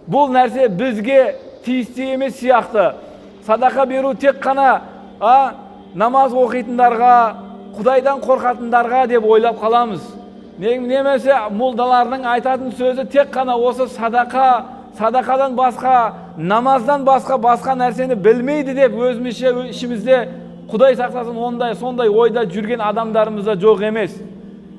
Бұл нәрсе бізге тиісті емес сияқты. Садақа беру тек қана намаз оқитындарға, Құдайдан қорқатындарға деп ойлап қаламыз. Немесе молдалардың айтатын сөзі тек қана осы садақа, садақадан басқа, намаздан басқа нәрсені білмейді деп өзімізше ішімізде, Құдай сақтасын, ондай сондай ойда жүрген адамдарымыз да жоқ емес.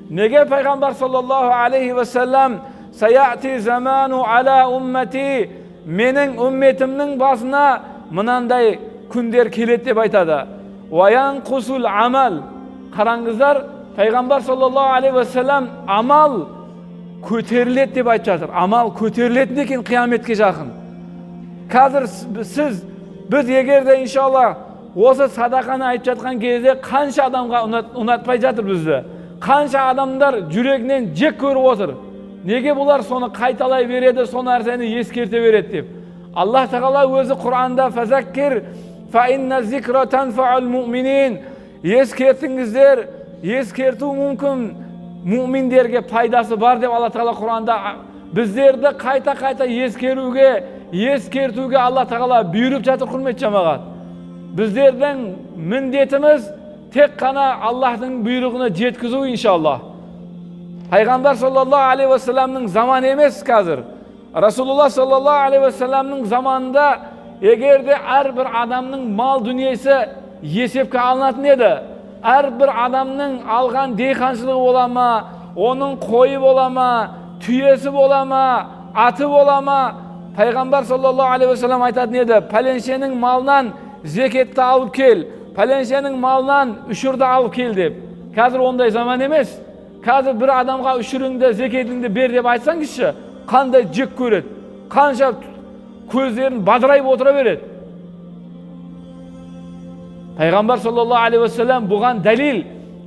Неге пайғамбар саллаллаху алейхи уассалам «Саяти заману аля уммати», менің үмметімнің басына мынандай күндер келеді деп айтады. Уаянқусул амал. Қараңыздар, пайғамбар саллаллаху алейхи уассалам амал көтеріледі деп айтып жатыр. Амал көтерілетін екен қияметке жақын. Қазір сіз, біз егер де иншалла осы садақаны айтып жатқан кезде қанша адамға ұнатпай жатыр бізді. Қанша адамдар жүрегінен жек көріп отыр. Неге бұлар соны қайталай береді, сол нәрсені ескерте береді деп. Аллах тағала өзі Құранда «Фазаккир фа инна зикра танфаул муъминин», ескертіңіздер, ескерту мүмкін мүминдерге пайдасы бар деп Алла тағала Құранда біздерді қайта-қайта ескеруге, ескертуге Алла тағала бұйырып жатыр, құрметті жамағат. Біздердің міндетіміз тек қана Аллахтың бұйрығына жеткізу иншалла. Пайғамбар саллаллаху алейхи уассаламның заманы емес қазір. Расулуллах саллаллаху алейхи уассаламның заманында егер де әрбір адамның мал дүниесі есепке алынатын еді, әрбір адамның алған диқаншылығы бола ма, оның қойы бола ма, түйесі бола ма, аты бола ма, пайғамбар саллаллаху алейхи уассалам айтатын еді: пәленшенің малынан зекетті алып кел, пәленшенің малынан үшірді алып кел деп. Қазір ондай заман емес. Қазір бір адамға үшіріңді, зекетіңді бер деп айтсаңызшы, қандай жек көреді, қанша көздерін бадырайып отыра береді. Пайғамбар саллаллаху алейхи уассалам бұған дәлел,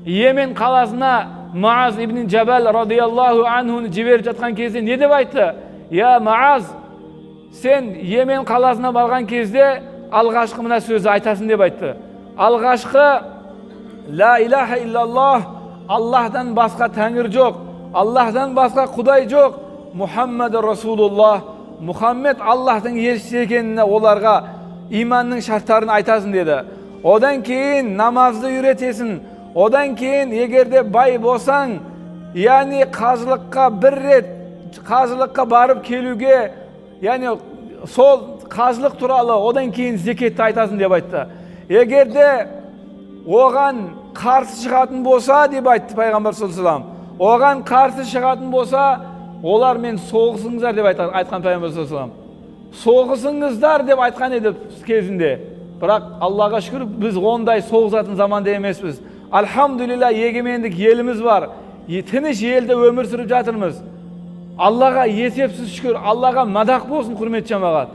Йемен қаласына Муаз ибн Жабал радиаллаху анхуны жіберіп жатқан кезде не деп айтты? Я Муаз, сен Йемен қаласына барған кезде алғашқы мына сөзді айтасың деп айтты. Алғашқы ла илаха иллаллах, Аллахтан басқа тәңір жоқ, Аллахтан басқа Құдай жоқ, Мұхаммад Расулуллах, Мұхаммед Аллахтың елшісі екеніне оларға иманның шарттарын айтасың деді. Одан кейін намазды үйретесің. Одан кейін егер де бай болсаң, яғни қажылыққа бір рет қажылыққа барып келуге, яғни сол қажылық туралы, одан кейін зекетті айтасың деп айтты. Егер де оған қарсы шығатын болса деп айтты пайғамбар саллаллаху алейхи вассалам, оған қарсы шығатын болса, олармен соғысыңыздар деп айтқан пайғамбар саллаллаху алейхи вассалам. Соғысыңыздар деп айтқан еді кезінде. Бірақ Аллаға шүкір, біз ондай соғысатын заманда емеспіз. Альхамдулилля, егемендік еліміз бар, тыныш елде өмір сүріп жатырмыз. Аллаға есепсіз шүкір, Аллаға мадақ болсын, құрметті жамағат.